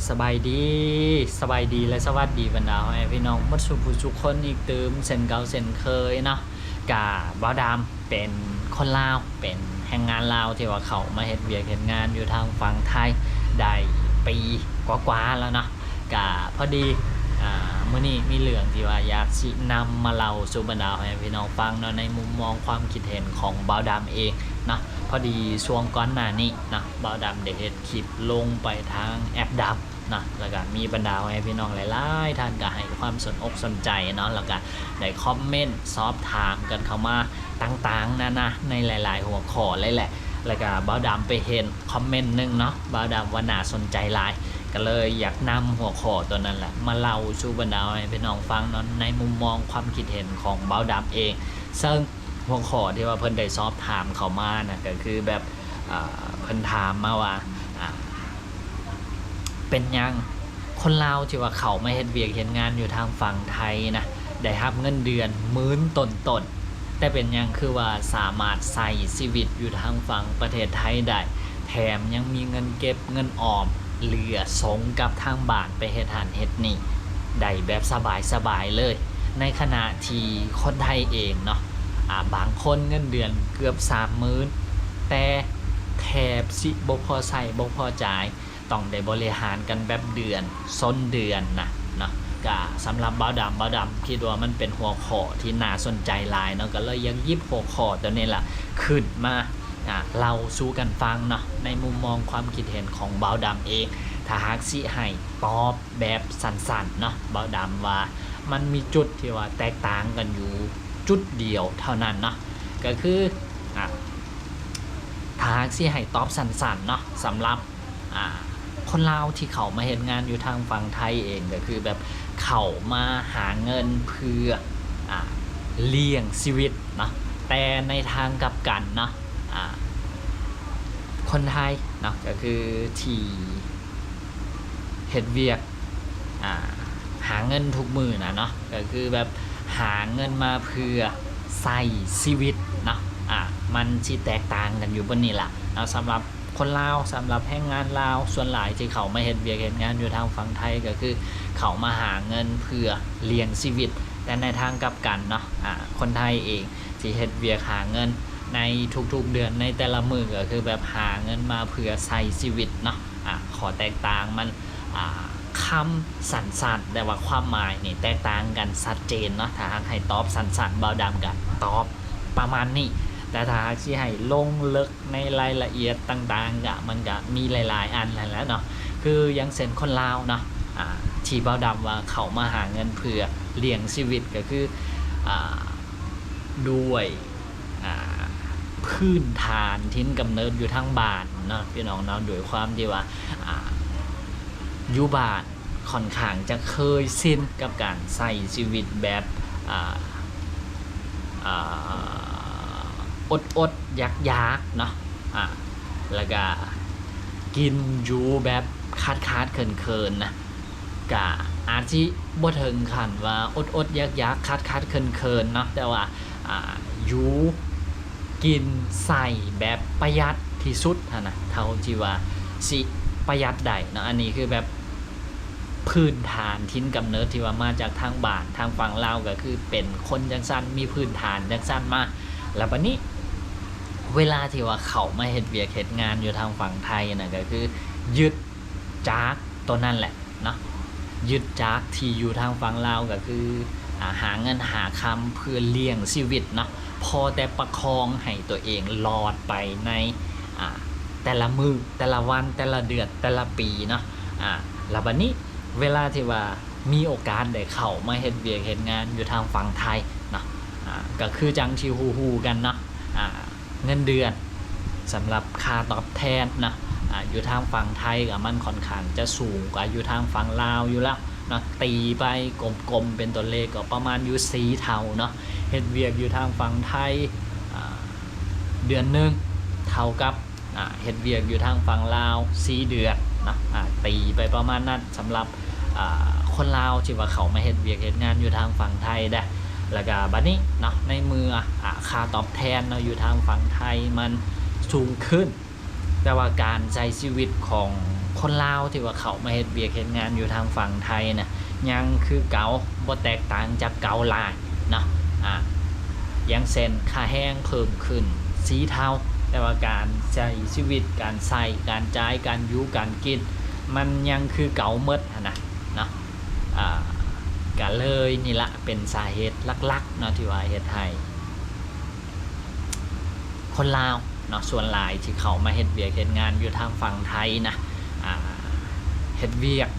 ສະບາຍດີ ສະບາຍດີ ແລະ ສະຫວັດດີບັນດາພໍ່ແມ່ພີ່ນ້ອງໝົດສູ່ຜູ້ສູ່ຄົນອີກຕື່ມເຊັ່ນເກົ່າເຊັ່ນເຄີຍເນາະ. ກະບ່າວດຳເປັນຄົນລາວ ເປັນແຮງງານລາວທີ່ວ່າເຂົ້າມາເຮັດວຽກເຮັດງານຢູ່ທາງຝັ່ງໄທໄດ້ປີກວ່າໆແລ້ວເນາະ. ກະພໍດີ ອ່າ ມື້ນີ້ມີເລື່ອງທີ່ວ່າຢາກຊິນຳມາເລົ່າສູ່ບັນດາພໍ່ແມ່ພີ່ນ້ອງຟັງເນາະ ໃນມຸມມອງຄວາມຄິດເຫັນຂອງບ່າວດຳເອງເນາະ. ພໍດີຊ່ວງກ່ອນໜ້ານີ້ເນາະ ບ່າວດຳໄດ້ເຮັດຄລິບລົງໄປທາງແອັບດຳເນາະ ແລ້ວກະມີບັນດາພໍ່ແມ່ພີ່ນ້ອງຫຼາຍໆທ່ານກະໃຫ້ຄວາມສົນອົກສົນໃຈເນາະ ແລ້ວກະໄດ້ຄອມເມັນສອບຖາມກັນເຂົ້າມາຕ່າງໆນານາໃນຫຼາຍໆຫົວຂໍ້ເລີຍແຫຼະ. ແລ້ວກະບ່າວດຳໄປເຫັນຄອມເມັນໜຶ່ງເນາະ ບ່າວດຳວ່າໜ້າສົນໃຈຫຼາຍ ກະເລີຍຢາກນຳຫົວຂໍ້ຕົວນັ້ນແຫຼະມາເລົ່າສູ່ບັນດາພໍ່ແມ່ພີ່ນ້ອງຟັງເນາະ ໃນມຸມມອງຄວາມຄິດເຫັນຂອງບ່າວດຳເອງ. ເຊິ່ງຫົວຂໍ້ທີ່ວ່າເພິ່ນໄດ້ສອບຖາມເຂົ້າມານະ ກະຄືແບບ ເອີ ເພິ່ນຖາມມາວ່າ ອາ ເປັນຫຍັງຄົນລາວທີ່ວ່າເຂົ້າມາເຮັດວຽກເຮັດງານຢູ່ທາງຝັ່ງໄທນະ ໄດ້ຮັບເງິນເດືອນໝື່ນຕົ້ນໆ ແຕ່ເປັນຫຍັງຄືວ່າສາມາດໃຊ້ຊີວິດຢູ່ທາງຝັ່ງປະເທດໄທໄດ້ ແຖມຍັງມີເງິນເກັບເງິນອອມເຫຼືອສົ່ງກັບທາງບ້ານໄປເຮັດຫັ້ນເຮັດນີ້ໄດ້ແບບສະບາຍໆເລີຍ ໃນຂະນະທີ່ຄົນໄທເອງເນາະ ອາ ບາງຄົນເງິນເດືອນເກືອບສາມໝື່ນ ແຕ່ແທບຊິບໍ່ພໍໃຊ້ບໍ່ພໍຈ່າຍ ຕ້ອງໄດ້ບໍລິຫານກັນແບບເດືອນຊົນເດືອນນະເນາະ. ກະສຳລັບບ່າວດຳ ບ່າວດຳຄິດວ່າມັນເປັນຫົວຂໍ້ທີ່ໜ້າສົນໃຈຫຼາຍເນາະ ກະເລີຍຢາກຫຍິບຫົວຂໍ້ຕົວນີ້ລະຂຶ້ນມາ ອາ ເລົ່າສູ່ກັນຟັງເນາະ ໃນມຸມມອງຄວາມຄິດເຫັນຂອງບ່າວດຳເອງ. ຖ້າຫາກຊິໃຫ້ຕອບແບບສັ້ນໆເນາະ ບ່າວດຳວ່າມັນມີຈຸດທີ່ວ່າແຕກຕ່າງກັນຢູ່ຈຸດດຽວເທົ່ານັ້ນເນາະ ກະຄື ອາ ຖ້າຫາກຊິໃຫ້ຕອບສັ້ນໆເນາະ ສຳລັບ ອາ ຄົນລາວທີ່ເຂົ້າມາເຮັດງານຢູ່ທາງຝັ່ງໄທເອງ ກະຄືແບບເຂົ້າມາຫາເງິນເພື່ອ ອາ ລ້ຽງຊີວິດເນາະ. ແຕ່ໃນທາງກັບກັນເນາະ ອາ ຄົນໄທເນາະ ກະຄືທີ່ເຮັດວຽກ ອາ ຫາເງິນທຸກມື້ນະເນາະ ກະຄືແບບຫາເງິນມາເພື່ອໃຊ້ຊີວິດເນາະ ອາ ມັນຊິແຕກຕ່າງກັນຢູ່ບ່ອນນີ້ລະເນາະ. ສຳລັບຄົນລາວ ສຳລັບແຮງງານລາວສ່ວນຫຼາຍທີ່ເຂົ້າມາເຮັດວຽກເຮັດງານຢູ່ທາງຝັ່ງໄທ ກະຄືເຂົ້າມາຫາເງິນເພື່ອລ້ຽງຊີວິດ. ແຕ່ໃນທາງກັບກັນເນາະ ອາ ຄົນໄທເອງທີ່ເຮັດວຽກຫາເງິນໃນທຸກໆເດືອນ ໃນແຕ່ລະມື້ ກະຄືແບບຫາເງິນມາເພື່ອໃຊ້ຊີວິດເນາະ. ອາ ຂໍ້ແຕກຕ່າງມັນ ອາ ຄຳສັ້ນໆ ແຕ່ວ່າຄວາມໝາຍນີ້ແຕກຕ່າງກັນຊັດເຈນເນາະ. ຖ້າຫາກໃຫ້ຕອບສັ້ນໆ ບ່າວດຳກະຕອບປະມານນີ້ ແຕ່ຖ້າຫາກຊິໃຫ້ລົງເລິກໃນລາຍລະອຽດຕ່າງໆ ກະ ມັນກະມີຫຼາຍໆອັນຫັ້ນແຫຼະເນາະ. ຄືຢ່າງເຊັ່ນຄົນລາວເນາະ ອາ ທີ່ບ່າວດຳວ່າເຂົ້າມາຫາເງິນເພື່ອລ້ຽງຊີວິດ ກະຄື ອາ ດ້ວຍ ອາ ພື້ນຖານຖິ່ນກຳເນີດຢູ່ທາງບ້ານເນາະ ພີ່ນ້ອງເນາະ ໂດຍຄວາມທີ່ວ່າ ອາ ຢູ່ບ້ານຂ້ອນຂ້າງຈະເຄີຍຊິນກັບການໃຊ້ຊີວິດແບບ ອາ ອາ ອົດໆຢາກໆເນາະ ອາ ແລ້ວກະກິນຢູ່ແບບຂາດໆເຂີນໆນະ. ກະອາດຊິບໍ່ເຖິງຂັ້ນວ່າອົດໆຢາກໆ ຂາດໆເຂີນໆເນາະ ແຕ່ວ່າ ອາ ຢູ່ກິນໃຊ້ແບບປະຢັດທີ່ສຸດຫັ້ນນະ ເທົ່າທີ່ວ່າຊິປະຢັດໄດ້ເນາະ. ອັນນີ້ຄືແບບພື້ນຖານຖິ່ນກຳເນີດທີ່ວ່າມາຈາກທາງບ້ານ ທາງຝັ່ງລາວກະຄືເປັນຄົນຈັ່ງຊັ້ນ ມີພື້ນຖານຈັ່ງຊັ້ນມາ. ແລ້ວບາດນີ້ເວລາທີ່ວ່າເຂົ້າມາເຮັດວຽກເຮັດງານຢູ່ທາງຝັ່ງໄທນະ ກະຄືຍຶດຈາກໂຕນັ້ນແຫຼະ ເນາະ ຍຶດຈາກທີ່ຢູ່ທາງຝັ່ງລາວ ກະຄື ອາ ຫາເງິນຫາຄຳເພື່ອລ້ຽງຊີວິດເນາະ ພໍແຕ່ປະຄອງໃຫ້ຕົວເອງລອດໄປໃນ ອາ ແຕ່ລະມື້ ແຕ່ລະວັນ ແຕ່ລະເດືອນ ແຕ່ລະປີເນາະ. ອາ ແລ້ວບາດນີ້ເວລາທີ່ວ່າມີໂອກາດໄດ້ເຂົ້າມາເຮັດວຽກເຮັດງານຢູ່ທາງຝັ່ງໄທເນາະ ອາ ກະຄືຈັ່ງທີ່ຮູ້ໆກັນເນາະ ອາ ເງິນເດືອນ ສຳລັບຄ່າຕອບແທນນະ ອາ ຢູ່ທາງຝັ່ງໄທກະມັນຂ້ອນຂ້າງຈະສູງກວ່າຢູ່ທາງຝັ່ງລາວຢູ່ແລ້ວເນາະ. ຕີໄປກົມໆເປັນຕົວເລກກະປະມານຢູ່ສີ່ເທົ່າເນາະ. ເຮັດວຽກຢູ່ທາງຝັ່ງໄທ ອາ ເດືອນໜຶ່ງເທົ່າກັບ ອາ ເຮັດວຽກຢູ່ທາງຝັ່ງລາວສີ່ເດືອນເນາະ ອາ ຕີໄປປະມານນັ້ນ ສຳລັບ ອາ ຄົນລາວທີ່ວ່າເຂົ້າມາເຮັດວຽກເຮັດງານຢູ່ທາງຝັ່ງໄທເດ້. ແລ້ວກະບາດນີ້ເນາະ ໃນເມື່ອ ອາ ຄ່າຕອບແທນເນາະ ຢູ່ທາງຝັ່ງໄທມັນສູງຂຶ້ນ ແຕ່ວ່າການໃຊ້ຊີວິດຂອງ ຄົນລາວທີ່ວ່າເຂົ້າມາເຮັດວຽກເຮັດງານຢູ່ທາງຝັ່ງໄທນະ ຍັງຄືເກົ່າ, ບໍ່ແຕກຕ່າງຈາກເກົ່າຫຼາຍເນາະ. ອາ ຢ່າງເຊັ່ນ ຄ່າແຮງເພີ່ມຂຶ້ນສີ່ເທົ່າ, ແຕ່ວ່າການໃຊ້ຊີວິດ, ການໃຊ້, ການຈ່າຍ, ການຢູ່, ການກິນ ມັນຍັງຄືເກົ່າໝົດຫັ້ນນະເນາະ. ອາ ກະເລີຍນີ້ລະເປັນສາເຫດຫຼັກໆເນາະ ທີ່ວ່າເຮັດໃຫ້ ຄົນລາວເນາະ ສ່ວນຫຼາຍທີ່ເຂົ້າມາເຮັດວຽກເຮັດງານຢູ່ທາງຝັ່ງໄທນະ ອາ ເຮັດວຽກ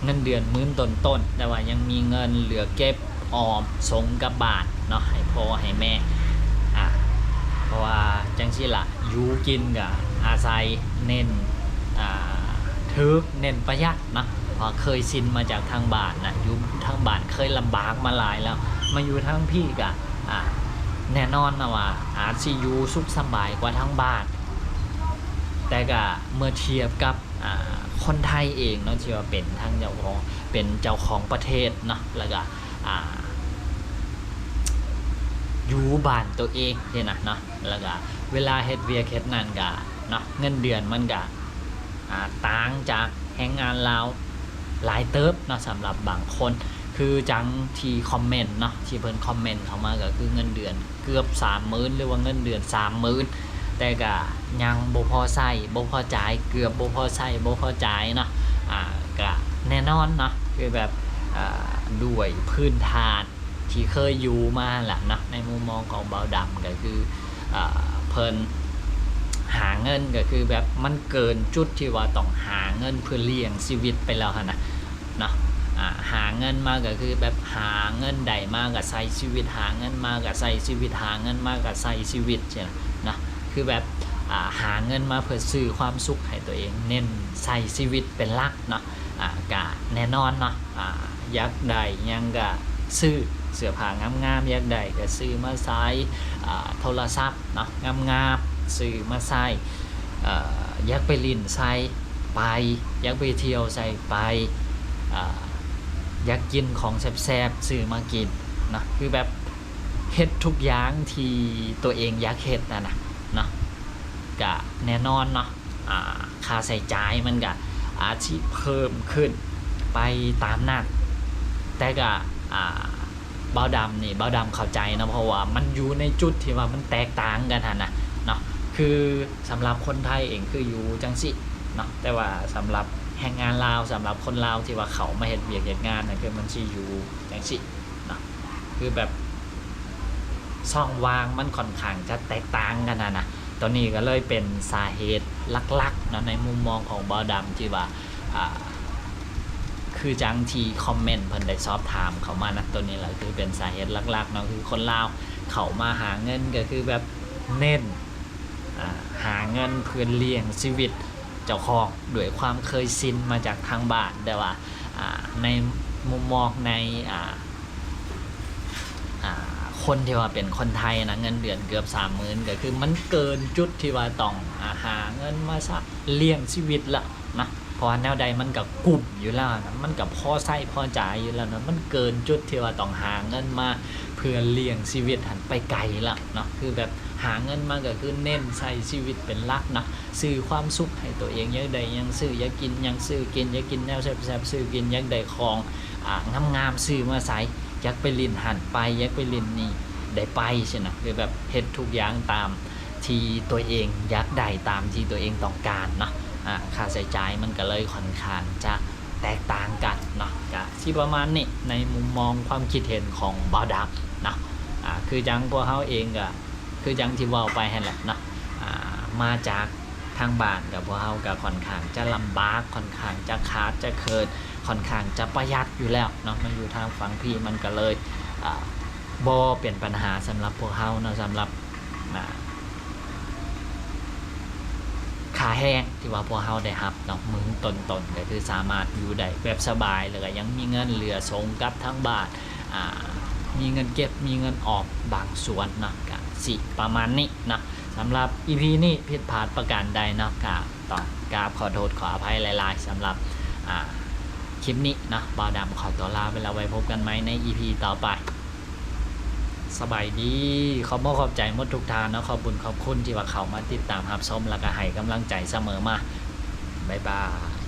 ເງິນເດືອນໝື່ນຕົ້ນໆ ແຕ່ວ່າຍັງມີເງິນເຫຼືອເກັບອອມສົ່ງກັບບ້ານເນາະ ໃຫ້ພໍ່ໃຫ້ແມ່. ອາ ເພາະວ່າຈັ່ງຊີ້ລະ ຢູ່ກິນກະອາໄສເນັ້ນ ອາ ຖືກ ເນັ້ນປະຢັດເນາະ ເພາະວ່າເຄີຍຊິນມາຈາກທາງບ້ານນະ ຢູ່ທາງບ້ານເຄີຍລຳບາກມາຫຼາຍແລ້ວ ມາຢູ່ທາງພີ້ກະ ອາ ແນ່ນອນນະວ່າອາດຊິຢູ່ສຸກສະບາຍກວ່າທາງບ້ານ, ແຕ່ກະເມື່ອທຽບກັບ ອາ ຄົນໄທເອງເນາະ ທີ່ວ່າເປັນທັງເຈົ້າຂອງ ເປັນເຈົ້າຂອງປະເທດເນາະ ແລ້ວກະ ອາ ຢູ່ບ້ານໂຕເອງຊີ້ນະເນາະ ແລ້ວກະເວລາເຮັດວຽກເຮັດງານກະເນາະ ເງິນເດືອນມັນກະ ອາ ຕ່າງຈາກແຮງງານລາວຫຼາຍເຕີບເນາະ ສຳລັບບາງຄົນ. ຄືຈັ່ງທີ່ຄອມເມັນເນາະ ທີ່ເພິ່ນຄອມເມັນເຂົ້າມາ ກະຄືເງິນເດືອນເກືອບສາມໝື່ນ ຫຼືວ່າເງິນເດືອນສາມໝື່ນ ແຕ່ກະຍັງບໍ່ພໍໃຊ້ ບໍ່ພໍຈ່າຍ ເກືອບບໍ່ພໍໃຊ້ ບໍ່ພໍຈ່າຍເນາະ. ອາ ກະແນ່ນອນເນາະ ຄືແບບ ອາ ດ້ວຍພື້ນຖານ ທີ່ເຄີຍຢູ່ມາຫັ້ນລະເນາະ ໃນມຸມມອງຂອງບ່າວດຳກະຄື ເອີ ເພິ່ນຫາເງິນກະຄືແບບມັນເກີນຈຸດທີ່ວ່າຕ້ອງຫາເງິນເພື່ອລ້ຽງຊີວິດໄປແລ້ວຫັ້ນນະເນາະ. ອາ ຫາເງິນມາກະຄືແບບຫາເງິນໄດ້ມາກະໃຊ້ຊີວິດ ຫາເງິນມາກະໃຊ້ຊີວິດ ຫາເງິນມາກະໃຊ້ຊີວິດຊີ້ນະເນາະ ຄືແບບ ອາ ຫາເງິນມາເພື່ອຊື້ຄວາມສຸກໃຫ້ຕົວເອງ ເນັ້ນໃຊ້ຊີວິດເປັນຫຼັກເນາະ. ອາ ກະແນ່ນອນເນາະ ອາ ຢາກໄດ້ຫຍັງກະຊື້ ເສື້ອຜ້າງາມໆ ຢາກໄດ້ກະຊື້ມາໃສ່ ອາ ໂທລະສັບເນາະ ງາມໆ ຊື້ມາໃສ່ ເອີ ຢາກໄປຫຼິ້ນໃສ່ໄປ ຢາກໄປທ່ຽວໃສ່ໄປ ເອີ ຢາກກິນຂອງແຊບໆ ຊື້ມາກິນເນາະ ຄືແບບເຮັດທຸກຢ່າງທີ່ຕົວເອງຢາກເຮັດຫັ້ນນະເນາະ. ກະແນ່ນອນເນາະ ອາ ຄ່າໃຊ້ຈ່າຍມັນກະອາດຊິເພີ່ມຂຶ້ນໄປຕາມນັ້ນ ແຕ່ກະ ອາ ບ່າວດຳນີ້ ບ່າວດຳເຂົ້າໃຈເນາະ ເພາະວ່າມັນຢູ່ໃນຈຸດທີ່ວ່າມັນແຕກຕ່າງກັນຫັ້ນນະເນາະ. ຄືສຳລັບຄົນໄທເອງຄືຢູ່ຈັ່ງຊີ້ເນາະ ແຕ່ວ່າສຳລັບແຮງງານລາວ ສຳລັບຄົນລາວທີ່ວ່າເຂົ້າມາເຮັດວຽກເຮັດງານນະ ຄືມັນຊິຢູ່ຈັ່ງຊີ້ເນາະ ຄືແບບ ຊ່ອງວ່າງມັນຂ້ອນຂ້າງຈະແຕກຕ່າງກັນຫັ້ນນະ. ໂຕນີ້ກະເລີຍເປັນສາເຫດຫຼັກໆເນາະ ໃນມຸມມອງຂອງບ່າວດຳທີ່ວ່າ ອາ ຄືຈັ່ງທີ່ຄອມເມັນເພິ່ນໄດ້ສອບຖາມເຂົ້າມານະ ໂຕນີ້ລະຄືເປັນສາເຫດຫຼັກໆເນາະ ຄືຄົນລາວເຂົ້າມາຫາເງິນກະຄືແບບເນັ້ນ ອາ ຫາເງິນເພື່ອລ້ຽງຊີວິດເຈົ້າຂອງ ດ້ວຍຄວາມເຄີຍຊິນມາຈາກທາງບ້ານ ແຕ່ວ່າ ອາ ໃນມຸມມອງໃນ ອາ ອາ ຄົນທີ່ວ່າເປັນຄົນໄທນະ ເງິນເດືອນເກືອບສາມໝື່ນ ກະຄືມັນເກີນຈຸດທີ່ວ່າຕ້ອງ ອາ ຫາເງິນມາສະ ລ້ຽງຊີວິດລະນະ ເພາະວ່າແນວໃດມັນກະກຸ້ມຢູ່ແລ້ວນະ ມັນກະພໍໃຊ້ພໍຈ່າຍຢູ່ແລ້ວນະ ມັນເກີນຈຸດທີ່ວ່າຕ້ອງຫາເງິນມາເພື່ອລ້ຽງຊີວິດຫັ້ນໄປໄກລະເນາະ. ຄືແບບຫາເງິນມາກະຄືເນັ້ນໃຊ້ຊີວິດເປັນຫຼັກເນາະ ຊື້ຄວາມສຸກໃຫ້ໂຕເອງ ຢາກໄດ້ຫຍັງຊື້ ຢາກກິນຫຍັງຊື້ກິນ ຢາກກິນແນວແຊບໆ ຊື້ກິນ ຢາກໄດ້ຂອງ ອາ ງາມໆ ຊື້ມາໃສ່ ຢາກໄປຫຼິ້ນຫັ້ນໄປ ຢາກໄປຫຼິ້ນນີ້ໄດ້ໄປຊີ້ນະ ຄືແບບເຮັດທຸກຢ່າງຕາມທີ່ຕົວເອງຢາກໄດ້ ຕາມທີ່ຕົວເອງຕ້ອງການເນາະ. ອາ ຄ່າໃຊ້ຈ່າຍມັນກະເລີຍຂ້ອນຂ້າງຈະແຕກຕ່າງກັນເນາະ. ກະຊິປະມານນີ້ ໃນມຸມມອງຄວາມຄິດເຫັນຂອງບ່າວດຳເນາະ. ອາ ຄືຈັ່ງພວກເຮົາເອງກະ ຄືຈັ່ງທີ່ເວົ້າໄປຫັ້ນແຫຼະເນາະ ອາ ມາຈາກທາງບ້ານກະ ພວກເຮົາກະຂ້ອນຂ້າງຈະລຳບາກ ຂ້ອນຂ້າງຈະຂາດຈະເຂີນ ຂ້ອນຂ້າງຈະປະຢັດຢູ່ແລ້ວເນາະ. ມາຢູ່ທາງຝັ່ງພີ້ມັນກະເລີຍ ອາ ບໍ່ເປັນບັນຫາສຳລັບພວກເຮົາເນາະ ສຳລັບ ອາ ຄ່າແຮງທີ່ວ່າພວກເຮົາໄດ້ຮັບເນາະ ມື້ຕົ້ນໆ ກະຄືສາມາດຢູ່ໄດ້ແບບສະບາຍ ແລ້ວກະຍັງມີເງິນເຫຼືອສົ່ງກັບທາງບ້ານ ອາ ມີເງິນເກັບ ມີເງິນອອມບາງສ່ວນເນາະ. ກະຊິປະມານນີ້ເນາະ ສຳລັບອີພີນີ້ ຜິດພາດປະການໃດເນາະ ກະຕ້ອງກາບຂໍໂທດຂໍອະໄພຫຼາຍໆ. ສຳລັບ ອາ ຄລິບນີ້ເນາະ ບ່າວດຳຂໍຕົວລາໄປແລ້ວ ໄວ້ພົບກັນໃໝ່ໃນອີພີຕໍ່ໄປ. ສະບາຍດີ ຂອບອົກຂອບໃຈໝົດທຸກທ່ານເນາະ ຂອບບຸນຂອບຄຸນທີ່ວ່າເຂົ້າມາຕິດຕາມຮັບຊົມ ແລ້ວກະໃຫ້ກຳລັງໃຈສະເໝີມາ. ບາຍບາຍ.